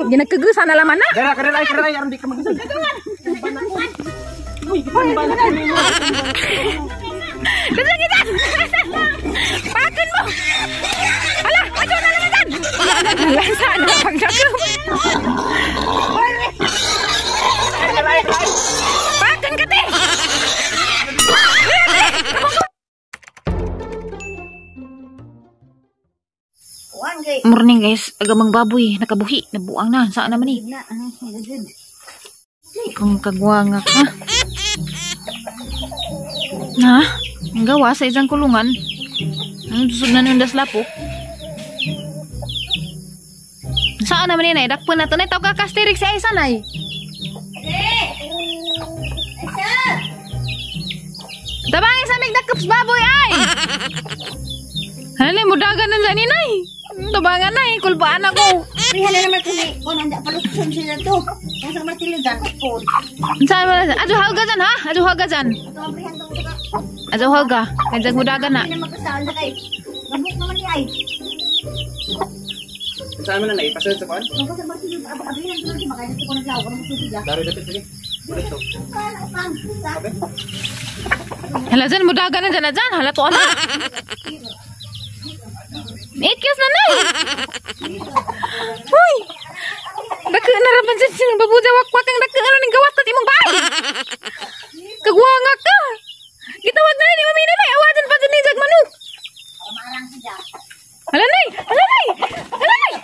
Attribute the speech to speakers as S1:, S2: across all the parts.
S1: Ginagkagusa na laman na.
S2: Dara kadalay kadalay aron di ka magusa. Uy,
S1: Dito. Pakan mo. Hala, ajo na naman dan. Hala, sana pagdakop. Pakan ka te. Morning guys, agamang baboy nakabuhi, nabuang na, saan naman eh. Kung kagwanga ka. Na, ang gawa sa isang kulungan. Ano susod na nung daslapok? Saan naman yun eh? Dakpo na ito na. Tawag ka kastirik si Aisan ay. Tabangin sa migdakops baboy ay! Halay, mudagan na dyan inay. Tabangan na eh, kulpaan ako.
S3: Prihan na naman kasi, kung nanda palutusan sila to. Nasa martilyo dyan, phone.
S1: Saan mo na? Ajo haga dyan ha? Ajo haga dyan. Ajo haga. Kaya mudagan na.
S3: Hindi na magkasal na kay. Nabuk naman ni ay.
S2: Saan mo na naipasal sa kuan?
S3: Nasa martilyo, abrihan ko lang si Makaya. Ito ko naglaw, ko nagsusid ah.
S2: Dari dapit sige. Dito.
S1: Hala dyan, mudagan na dyan na dyan. Hala to na. Ikis na na. Uy! Dako na rapan dyan silang babuja wakwak ang dako ano ning gawas ta imong bahay. Kagwanga ka. Gitawag na ni mami nay awadan pa dyan ni jag manok. Hala nay, hala nay. Hala nay.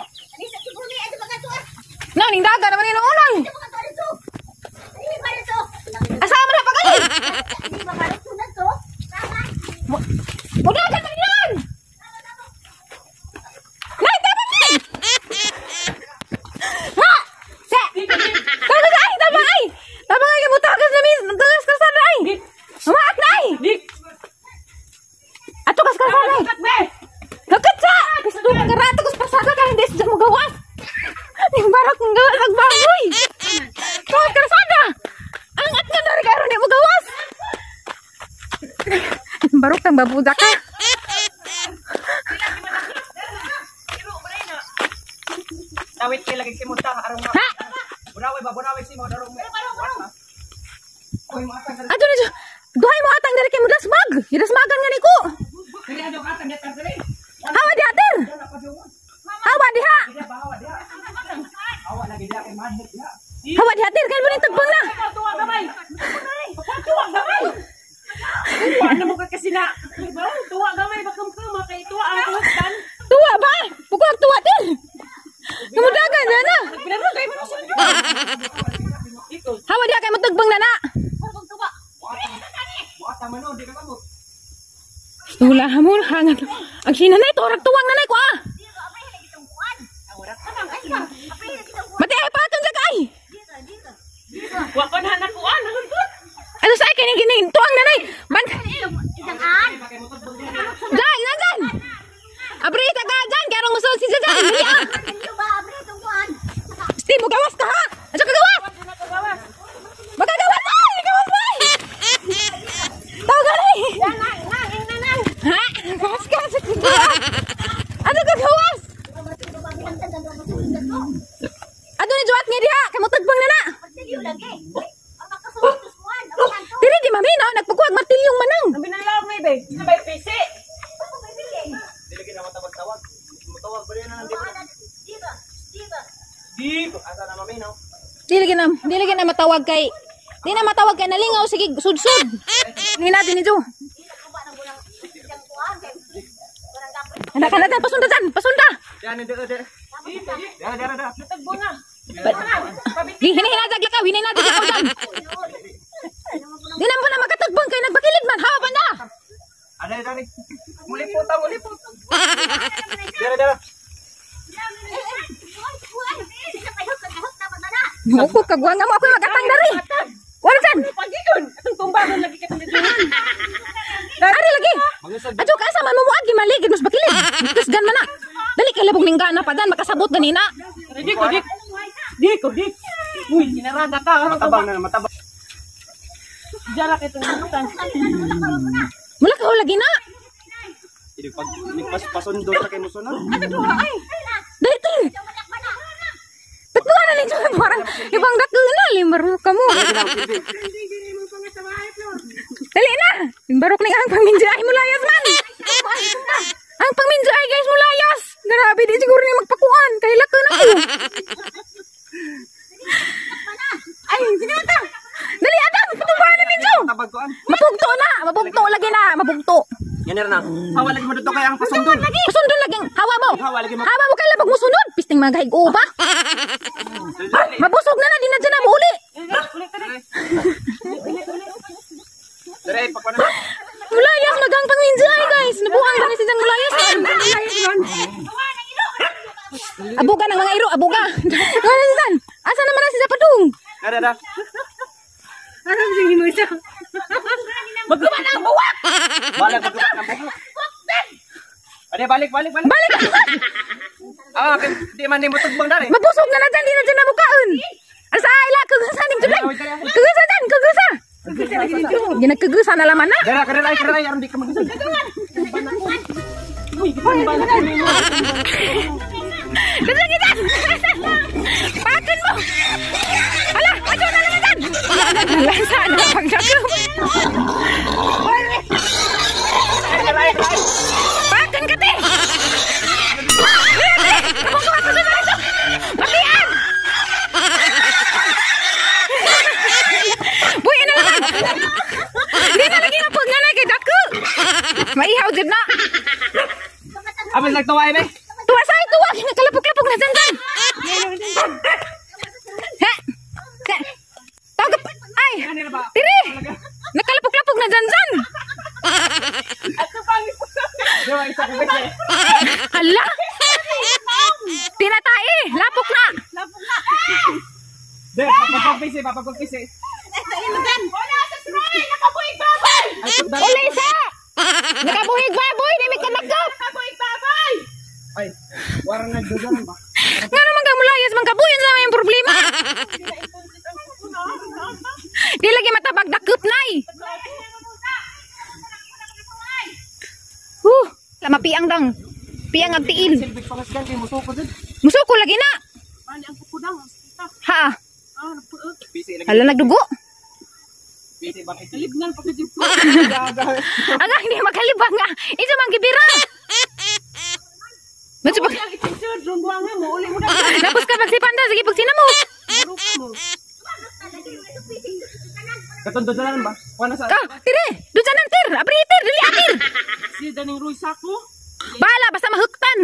S1: Na ning daga naman ni unang. Asa man na pagali? Mudagan man yan. Nay, tabang nay! Ha! Se! Tabang ay! Tabang ay! Tabang ay! Mutagas na mis! Tagas ka sana ay! Umaak na ay! Ato kas ka sana ay! Hakat sa! Gusto ka karato kas pasada ka hindi sa mo gawas! Yung barak mong gawas ang baboy! Tuwag karsada! Ang at nga dari karon di mo gawas! Barok tang babuda ka!
S2: Tawit kay lagi si Munta arong ma.
S1: Ha?
S2: Bunaway ba bunaway si mo darong.
S1: Ato na duhay mo atang diri kay mo dasmag. Gidasmagan nga niko.
S2: Dili adyo ka atang diha dili.
S1: Hawa diha ter. Hawa diha.
S2: Hawa lagi diha kay manhit diha.
S1: Hawa diha ter kay mo ning tagbang na.
S4: Tuwa gamay. Tuwa gamay. Tuwa na mo ka kasi na. Tuwa gamay bakam kay tuwa ang tuwastan.
S1: Tuwa ba? Pukog tuwa ter. Kamudagan na na.
S4: Pinarugay mo sa
S1: Hawa diha kay mo tagbang na na.
S2: Buat man di ka kamot.
S1: Wala mo hangat. Ang sina na ito, tuwang nanay ko ah. Mati ay patong sa kay.
S4: Wa pa na nakuan.
S1: Ano sa akin yung gini tuwang nanay. Man. Jan, nan jan. Abri ta ka jan, karong musul si jan. Dili ah. Steve, mo gawas ka ha. Ano ka gawas? Magagawas ay, gawas mo ay. Tawag ay. Ha? Gawas ka sa Ano ka gawas? Ano ni Juat nga diha? Kay mo tagbang na na. Dili di mami na nagpugwag martilyong manang.
S4: Ang binalawag may be. Sabay pisi.
S2: Dili gid na matawag-tawag. Mutawag ba na di. Di asa na maminaw.
S1: Dili gina matawag kay di na matawag kay nalingaw sige sudsud. Ni natin ni Jo. Anak ka na pasunda dyan, pasunda.
S2: Diyan di di. Diyan diyan diyan.
S4: Tagbo na.
S1: Hinay jag lakaw, hinay natin lakaw dyan. Di na mo na makatagbang kay nagbakilid man, hawa pa na.
S2: Adali dali. Muli puta, muli puta. Diyan diyan.
S1: Muko kagwanga mo ako magatang dari. Wala dyan.
S4: Pagigon. Atong tumbagon lagi ka tungduhan.
S1: Ari lagi. Adyo ka asa man mo muagi maligid mas bakilid. Kusgan man na. Dali kay labog ning gana pa dan makasabot ganina.
S4: Di ko dik. Di ko dik. Uy, ginarada ka.
S2: Matabang na matabang.
S4: Diyan kay tungduhan.
S1: Mula ka lagi na.
S2: Pag nagpas pasundo sa kay musunod.
S1: Dali te. Ibang dako na limbarok ka mo. Dali na. Limbarok ni ang pangminjo ay mulayas man. Ang pangminjo ay guys mulayas. Grabe di siguro ni magpakuan kay lako na ko. Ay, sige na ta. Dali Adam, patubahan ni Minjo. Mapugto na, mapugto lagi na, mapugto.
S2: Yan na. Hawa lagi mo dito kay ang pasundon.
S1: Pasundon lagi. Hawa mo.
S2: Hawa lagi mo.
S1: Hawa mo kay labag mo sunod. Pisting mga gahig ba? Mabusog na na, di na dyan na mo uli.
S2: Dere, pakwan na.
S1: Mulayas magang pangminjo ay guys. Nabuang na si Jang mulayas. Abuga ng mga iro, abuga. Ano si San? Asa naman na si Zapadung?
S2: Dere, dere.
S4: Ano sing himo siya?
S1: Magkuman ang buwak.
S2: Balik, balik. Ade, balik, balik, balik.
S1: Balik.
S2: Ah, di man nimo tugbang dere.
S1: Mabusog na na dyan, di na dyan na mukaon. Asa ila kagusa ning jublay. Kagusa dyan, kagusa. Ginagkagusa na laman na.
S2: Dere, kadere, kadere, aron di ka magising.
S1: Dali lagi dyan. Pakan mo. Hala, ajo na lang dyan. Hala, saan na pagdako? Pakan ka te. Matian. Buhi na lang. Di na lagi mapag-anay kay dako. Maihaw jud na.
S2: Abis nagtuwa eh, be.
S1: Tuwa sa tuwa, nakalapok-lapok na dyan dyan. Ha? Tawag ay, tiri. Nakalapok-lapok na dyan dyan. Hala. Tinatae, lapok na.
S2: De, papagpisi, papagpisi.
S4: Wala sa Troy, nakabuhig baboy.
S1: Uli sa. Nakabuhig baboy, di may kanakop.
S4: Nakabuhig baboy.
S2: Ay, warang nagdugan ba?
S1: Nga naman ka mulayas, man kabuhin sa may problema. Di lagi matabag dakop nay. Huh, lama piang dang. Piang ang tiil. Musuko lagi na. Ha. Hala nagdugo. Aga hindi makalibang nga. Isa man gibira. Tapos ka pagsipanda, sige pagsina mo.
S2: Katong doon ba? Wala sa.
S1: Ka, tire, doon sa tir, abri tir, dali atir.
S4: Si daning Roy Sako.
S1: Bala basta mahuktan.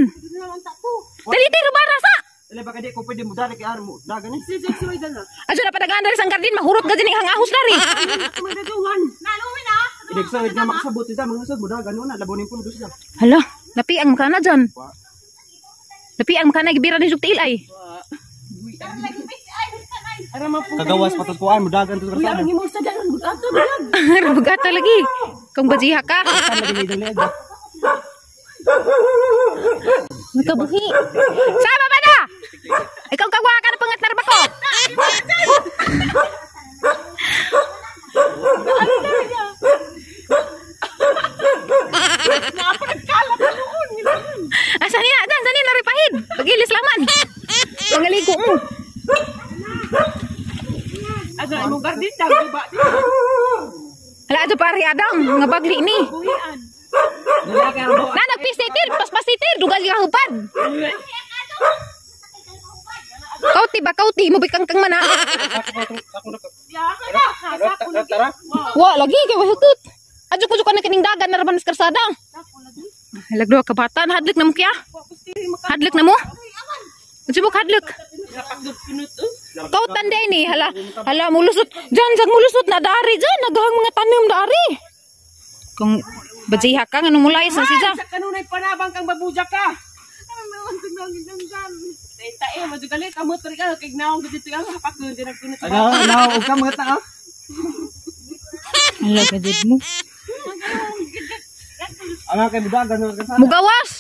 S1: Dali tir bara sa.
S2: Dali baka di ko pwede mo dali kay ar mo. Dagan ni.
S4: Si Jack Roy dala.
S1: Ajo na padagan dari sang gardin mahurot ka din ang ahos dari.
S4: Naluwi na.
S2: Idag sa na makasabot sila mga sud mo dagan na labonin po do sila.
S1: Hala, napiang makana dyan. Napiang makana gibira ni sug tiil ay.
S2: Kagawas patos ko ay mo dagan to sa
S4: Ang himo sa dagan bugato bilag.
S1: Bugata lagi. Kung bajiha ka. Nakabuhi. Sama ba na? Ikaw kagwa ka na pangat narba ko. Asa niya? Dan, saan niya naripahid? Pagilis laman. Pangaligo mo.
S4: Ada imong garden dang ba.
S1: Hala, ato pare Adam, nga bagli ni. Na nagpisitir, paspasitir, dugal ka hupad. Kauti ba kauti mo bikang kang mana. Wa lagi kay wahukot. Adyo ko ka na kining dagan na raban sa karsada. Lagdo ka bata, hadlok na mo kya. Hadlok na mo. Unsa mo hadlok? Kautan day ni hala hala mulusot. Diyan jag mulusot na dari diyan nagahang mga tanom dari. Kung bajiha ka nganong mulayas na siya.
S4: Sa kanunay panabang kang babuja ka. Tae madugalit amo tri ka kay naong gid ang hapak din nagkunot.
S2: Ano, ano, ug ka mga tao.
S1: Hala gajud mo.
S2: Ano kay mudagan na kasada.
S1: Mugawas.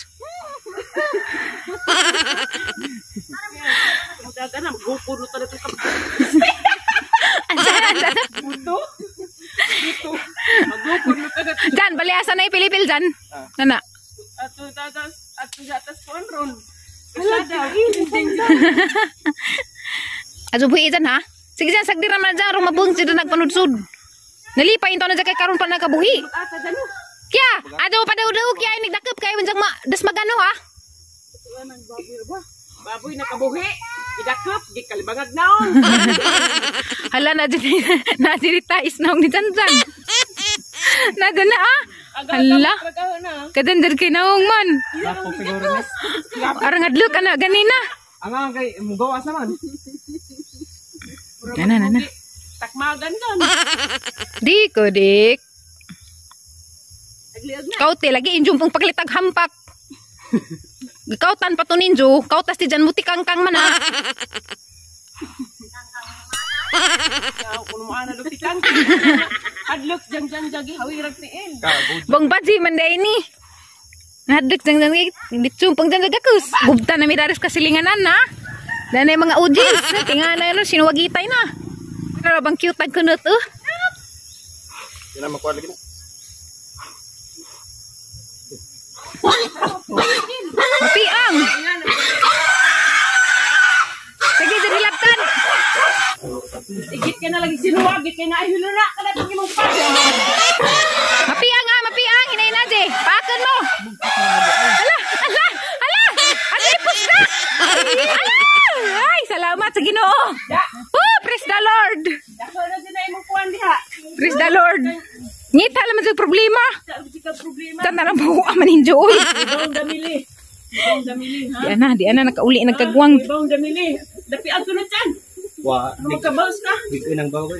S4: Mudagan na maghukulo talaga ka.
S1: Asa.
S4: Dito. Maghukulo talaga. Jan,
S1: bali asa na ipilipil jan. Nana.
S4: Ato tatas ato jatas kon ron.
S1: Ato buhi dyan ha. Sige dyan, sagdi raman dyan. Arong mabuhing sila nagpanudsud. Nalipay ito na dyan kay karon pa nakabuhi.
S4: Ata dyan oh.
S1: Kya, ado pa daw daw kya nagdakip kayo dyan ma das magano ha.
S4: Baboy nakabuhi. Gidakop, gikalibangag naon.
S1: Hala na dyan na dyan tais na ni dyan dyan. Na dyan na ah. Hala. Kadan dyan kay naong man.
S2: Lako siguro na.
S1: Arang adlo ka na ganina.
S2: Ang ang kay mugawas naman.
S1: Na na na na.
S4: Takmagan doon.
S1: Di ko dik.
S4: Nagliog na.
S1: Kaute lagi injong pong paglitag hampak. Kautan pa to ninjo, kautas ti dyan muti kangkang man ha.
S4: Yaw, kuno mo ana lupitan. Adlok jang jang jagi hawirag niin.
S1: Bang baji man day ni. Nadek jang jang ditsung pang jang gakus. Gubta na mirares kasilinganan na. Danay mga ujis. Tinga na yun, sinuwagitay na. Pero bang cute ang kunot oh.
S2: Yan ang makuha lagi na.
S1: Mapiang. Sige, dyan hilabtan.
S4: Igit ka na lagi sinuwagit kay na na kada pag imong pa.
S1: Mapiang ah, mapiang. Hinay na, Jay. Pakan mo. Ala, ala, ala. Ano ipos na? Ala. Ay, salamat sa Ginoo. Oh, praise the Lord.
S4: Dako na dyan na imong kuan diha.
S1: Praise the Lord. Ngita naman sa problema.
S4: Sa di ka problema.
S1: Tan na lang buwa man ninjo oy.
S4: Ibang damili. Ibang damili ha.
S1: Di ana nakauli nagkagwang.
S4: Ibang damili. Dapi ang sunod dyan.
S2: Wa,
S4: Ano magkabaws ka?
S2: big inang bawal.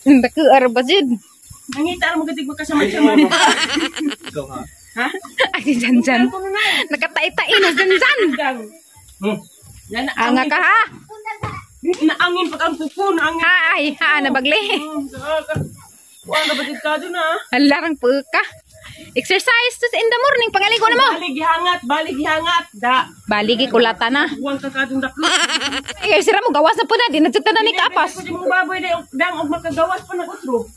S1: Dako arba jud.
S4: Nangita mo gadig magkasama-sama.
S2: Ikaw ha.
S4: Ha?
S1: Ay si Janjan.
S4: Kuno na.
S1: Nakatay-tay na Janjan.
S4: Gang. Yan
S1: Anga ka ha.
S4: Naangin pag ang kuko, naangin.
S1: Ha ay ha nabagli.
S4: Wala na ba dito ka dun ah?
S1: Alarang puka. Exercise to in the morning pangaligo na mo.
S4: Balig gihangat, balig gihangat. Da.
S1: Baligi kulata na.
S4: Huwag ka kadong daklo.
S1: Ay sira mo gawas na po na di na jud na ni kaapas.
S4: Pwede mong baboy na dang og makagawas pa ng utro.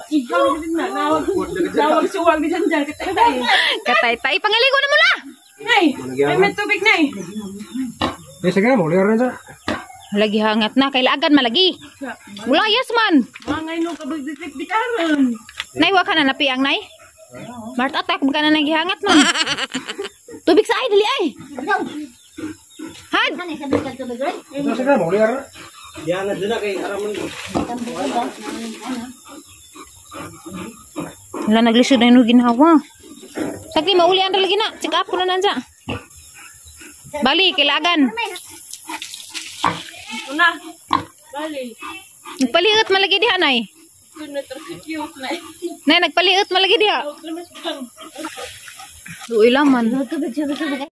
S4: Ikaw na din na. Nawag, nawag suwag di dyan dyan. Katay-tay.
S1: Katay-tay pangaligo na mo la.
S4: Nay, ay may tubig nay.
S2: Eh sige mo, liar na dyan.
S1: Lagi hangat na kailagan malagi. Wala yes man.
S4: Mga no kabag-detect di karon.
S1: Nay wa ka na napiang nay. Mart attack baka na nagihangat man. Tubig sa ay dali ay. Had.
S3: Ano sabi ka tubig rin?
S2: Sige mo, liar na. Diyan na dyan na kay araman.
S1: Wala naglisod na yung ginawa. Sakti mauli ang lagi na. Check up ko na nandiyan. Bali, kailagan.
S4: Una. Bali.
S1: Nagpaliot malagi diha, nay.
S4: Kuna cute na.
S1: Nay, nagpaliot malagi diha.
S4: Kang.
S1: Luoy laman.
S3: Tubig, tubig, tubig.